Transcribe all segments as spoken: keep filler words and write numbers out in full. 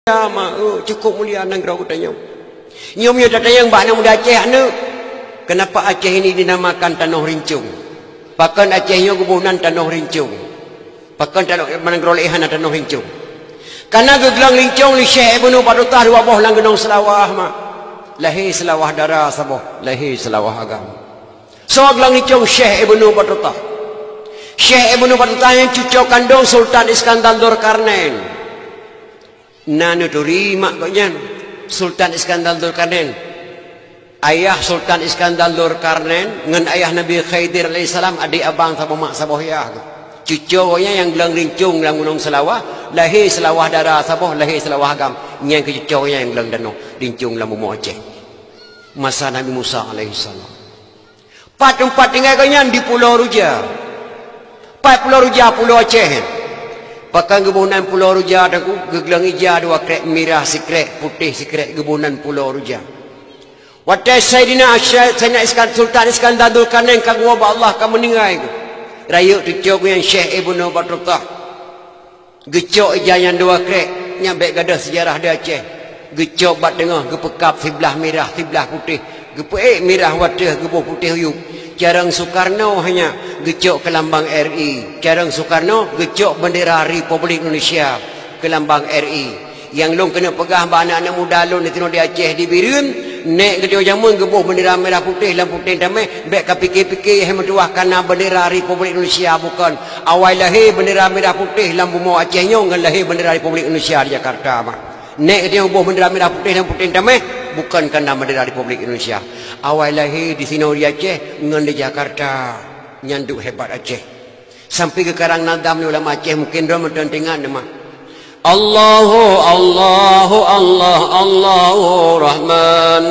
Mulia, ma, eh, cukup mulia nanggroe geutanyoe. Nyoe meunyoe tatanyong bak aneuk muda Aceh, aneuk, kenapa Aceh ini dinamakan Tanoh Rincong? Pakon Aceh nyoe geuboh nan Tanoh Rincong? Pakon tanoh, nanggroe laén hana Tanoh Rincong? Karena geuglöng rincong lé Syekh Ibnu Batutah dua boh lam Gunong Seulawah, ma. Lahé Seulawah Dara saboh, lahé Seulawah Agam. Soe glöng rincong? Syekh Ibnu Batutah. Syekh Ibnu Batutah nyan cuco kandong Sultan Iskandar Zulkarnain. Na neuturi mak gobnyan, Sultan Iskandar Zulkarnain. Ayah Sultan Iskandar Zulkarnain ngon ayah Nabi Khidir alaihissalam, adék abang saboh mak saboh yah. Cuco gobnyan nyang glöng rincong lam Gunong Seulawah, lahé Seulawah Dara saboh, lahé Seulawah Agam. Nyan keuh cuco gobnyan nyang glöng tanoh rincong lam bumoe Aceh. Masa Nabi Musa alaihissalam. Pat teumpat tinggai gobnyan? Di Pulo Ruja. Pat Pulo Ruja? Pulo Aceh. Pakon geuboh nan Pulo Ruja, Teungku? Geuglöng ija dua krek, mirah sikrek, putéh sikrek, geuboh nan Pulo Ruja. Watèe Saidina Asy-, Saidina Iskan-, Sultan Iskandar Zulkarnain ka geuwoe bak Allah, ka meuninggai, rayeuk cuco gobnyan Syekh Ibnu Batutah. Geucok ija nyan dua krek, nyan bèk gadôh seujarah di Aceh. Geucok bak teungoh, geupeukab siblah mirah, siblah putéh. Geupeuék mirah u ateueh, geuboh putéh u yup. Carông Soekarno hanya geucok keu lambang R I. Carông Soekarno geucok bendera Republik Indonesia keu lambang R I. Nyang lôn keuneuk peugah bak aneuk-aneuk muda lôn disinoe di Aceh, di Bireuen, nèk geutanyoe jameun geuboh bendera mirah putéh lam puténg tamèh, bèk ka pike-pike hai meutuwah ka na bendera Republik Indonesia, bukon. Awai lahé bendera mirah putéh lam bumoe Aceh nyoe ngon lahé bendera Republik Indonesia di Jakarta, ma. Nèk geutanyoe boh bendera mirah putéh lam puténg tamèh, bukon ka na bendera Republik Indonesia. Awai lahé disinoe di Aceh ngon di Jakarta. Nyan duek hebat Aceh. Sampai geukarang nadam lé ulama Aceh, mungken droe mantong teuingat nama. Allahu, Allahu, Allah, Allahu Rahman.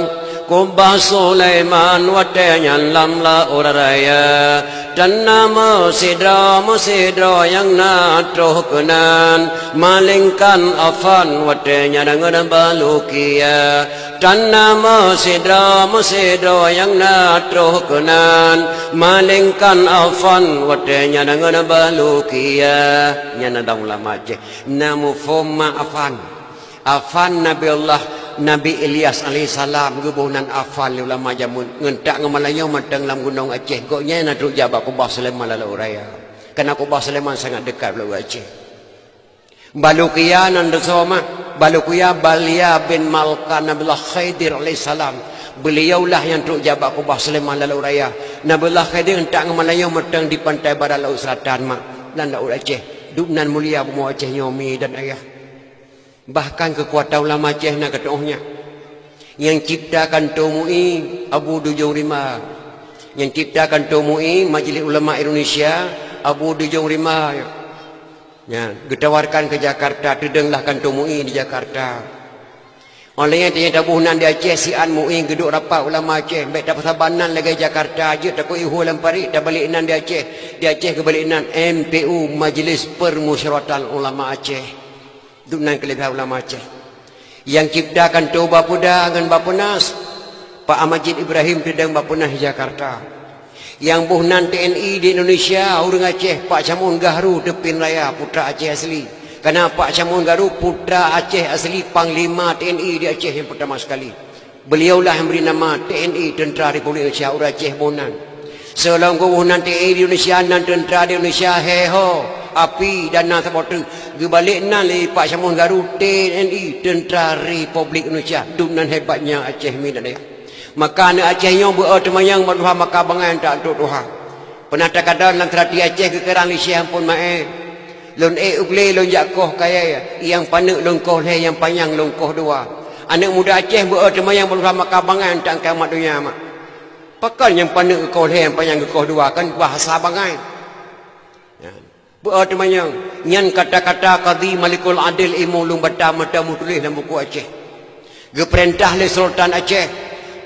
Kubah Sulaiman watèe nyan lam laôt raya. Tan na meusidroe, meusidroe nyang na troh keunan. Malingkan Afan watèe nyan ngon Balukia. Tan na meusidroe, meusidroe nyang na troh keunan, malingkan Afan watèe nyan ngon Balukia. Nyan na dong ulama Aceh. Na muphom ma Afan. Afan Nabi Allah, Nabi Ilyas alaihissalam geuboh nan Afan lé ulama jameun. Ngon tak ngon malam nyoe mantong lam gunong Aceh. Gobnyan na trok jak bak Kubah Sulaiman lam laôt raya. Karena Kubah Sulaiman sangat dekat bak Aceh. Balukia nan deuh soe ma, Balukia Balia bin Malkan Nabiullah Khidir alaihissalam. Beliaulah nyang trok jak bak Kubah Sulaiman lam laôt raya. Nabiullah Khidir ngon tak ngon malam nyoe mantong di pantai barat laôt selatan ma, lam laôt Aceh. Duek nan mulia bumoe Aceh nyoe mi dan ayah. Bahkan keukuatan ulama Aceh na geutu'oh nyan. Nyang cipta kantô MUI Abu Dujong Rimba. Nyang cipta kantô MUI, Majelis Ulama Indonesia, Abu Dujong Rimba. Nyan, geutawarkan keu Jakarta, teudonglah kantô MUI di Jakarta. Óh lheueh nyan tanyoe taboh nan di Aceh, siat MUI geuduek rapat ulama Aceh, bèk tapeusaban nan lagèe Jakarta, jeuet takue ihue lam parit, tabalek nan di Aceh. Di Aceh geubalek nan M P U, Majelis Permusyawaratan Ulama Aceh. Duek nan keuleubèhan ulama Aceh. Nyang cipta kantô Bapeda ngon Bapenas, Pak Majid Ibrahim teudong Bapenas di Jakarta. Nyang boh nan T N I di Indonesia, ureueng Aceh, Pak Syamon Gahru Teupin Raya, putra Aceh asli. Karena Pak Syamon Gahru putra Aceh asli, panglima T N I di Aceh nyang peurtama sekali. Beliaulah nyang bri nama T N I, Teuntra Republik Indonesia, ureueng Aceh boh nan. Seulaweuh geuboh nan T N I di Indonesia, nan teuntra di Indonesia, he ho, api, dan na saboh teuk. Geubalek nan lé Pak Syamon Gahru, T N I, Teuntra Republik Indonesia. Duek nan hebatnya Aceh mi dan ayah. Maka aneuk Aceh nyoe beu-e teumanyong bak tuha maka bangai tak untuk tuha. Peunah takalon lam seurati Aceh geukarang lé Syekh Ampon Maé. Lôn ék u glé lôn jak koh kayèe, nyang paneuk lôn koh lhèe, nyang panyang lôn koh dua. Aneuk muda Aceh beu-e teumanyong bak tuha maka bangai tak angkai mat donya ma. Pakon nyang paneuk geukoh lhèe, nyang panyang geukoh dua, kan bahasa bangai. Nyan. Beu-e teumanyong, nyan kata-kata Kadhi Malikul Adil, ilmu lueng bata mata meutuléh lam buku Aceh. Geupeurintah lé Sultan Aceh,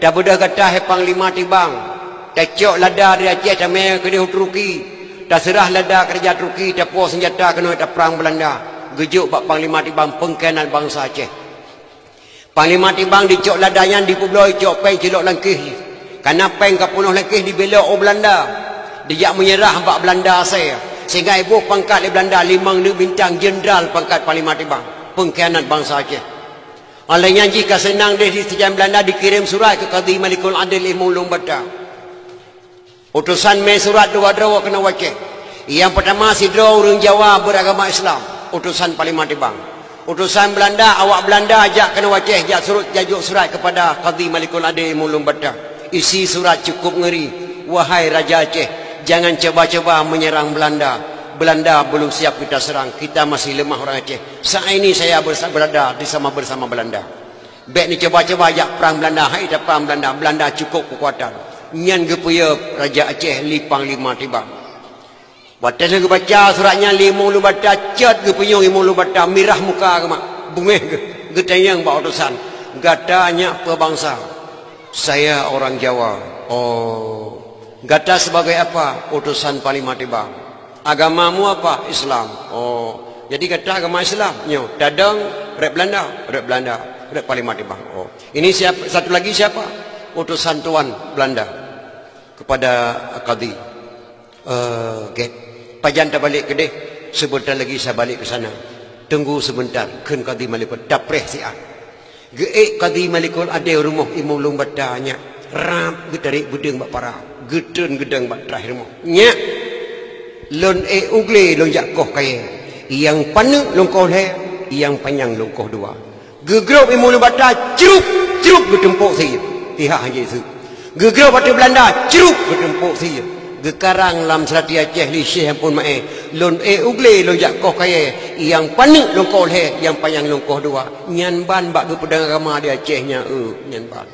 tabeudôh gata hai Panglima Tibang, tacok lada dari Aceh tamè keudéh u Turki, taseurah lada keu raja Turki, tapuwoe seunjata keunoe taprang Beulanda, geujok bak Panglima Tibang peungkhianat bansa Aceh. Panglima Tibang dicok lada nyan dipeubloe cok péng cilok lam kéh jih. Kana péng ka peunoh lam kéh dibelok u Beulanda. Dijak meunyeurah bak Beulanda asèe. Sehingga iboh pangkat lé Beulanda limong neuk bintang jeundral pangkat Panglima Tibang. Peungkhianat bansa Aceh. Óh lheueh nyan jih ka seunang deh di sijan Beulanda dikirém surat keu Kadhi Malikul Adil Imum Lueng Bata. Utosan mé surat dua droe keunoe u Aceh. Nyang peutama sidroe ureuëng Jawa beuragama Islam, utosan Panglima Tibang. Utosan Beulanda, awak Beulanda jak keunoe u Aceh, jak surut, jak jok surat keupada Kadhi Malikul Adil Imum Lueng Bata. Isi surat cukup ngeuri, "Wahai Raja Aceh, jangan coba-coba menyerang Beulanda. Beulanda belum siap kita serang, kita masih lemah orang Aceh. Saat ini saya bersa-, berada di sama bersama Beulanda." Bék neucuba-cuba jak prang Beulanda, hai taprang Beulanda, Beulanda cukôp keukuatan. Nyan geupeuyue Raja Aceh lé Panglima Tibang. Watée lheueh geubaca surat nyan lé Imum Lueng Bata, cot geupeunyong Imum Lueng Bata, mirah muka geuh mak, beungéh geuh, geutanyong bak utosan, "Gata nyak peue bansa?" "Saya orang Jawa." "Oh. Gata sebagai apa?" "Utosan Panglima Tibang." "Agamamu apa?" "Islam." "Oh. Jadi gata agama Islam?" "Nyoe." "Tadong rot Beulanda?" "Rot Beulanda." "Rot Panglima Tibang." "Oh. Ini siapa, satu lagi siapa?" "Utosan tuan Beulanda." Kepada Kadhi. "Eh, gét. Pajan tabalek keudeh, sebentar lagi saya balik ke sana. Tunggu sebentar," kheun Kadhi Malikul, tapreh siat. Geuék Kadhi Malikul Adil rumoh Imum Lueng Bata nyan, rab geutarek beudeueng bak para, geutreun geudong bak traih rumoh. "Nyak, lôn ék u glé lôn jak koh kayée, nyang paneuk lôn koh lhée, nyang panyang lôn koh dua." Geugrob Imum Lueng Bata, crup, crup, geuteumpok sie. Pihak hana jiseuet. Geugrob ateueh Beulanda, crup, geuteumpok sie. Geukarang lam seulati Aceh lé Syekh Ampon Maé, "Lôn ék u glé lôn jak koh kayée, nyang paneuk lôn koh lhée, nyang panyang lôn koh dua." Nyan ban bak geupeudong agama di Aceh nyan, eu, nyan ban.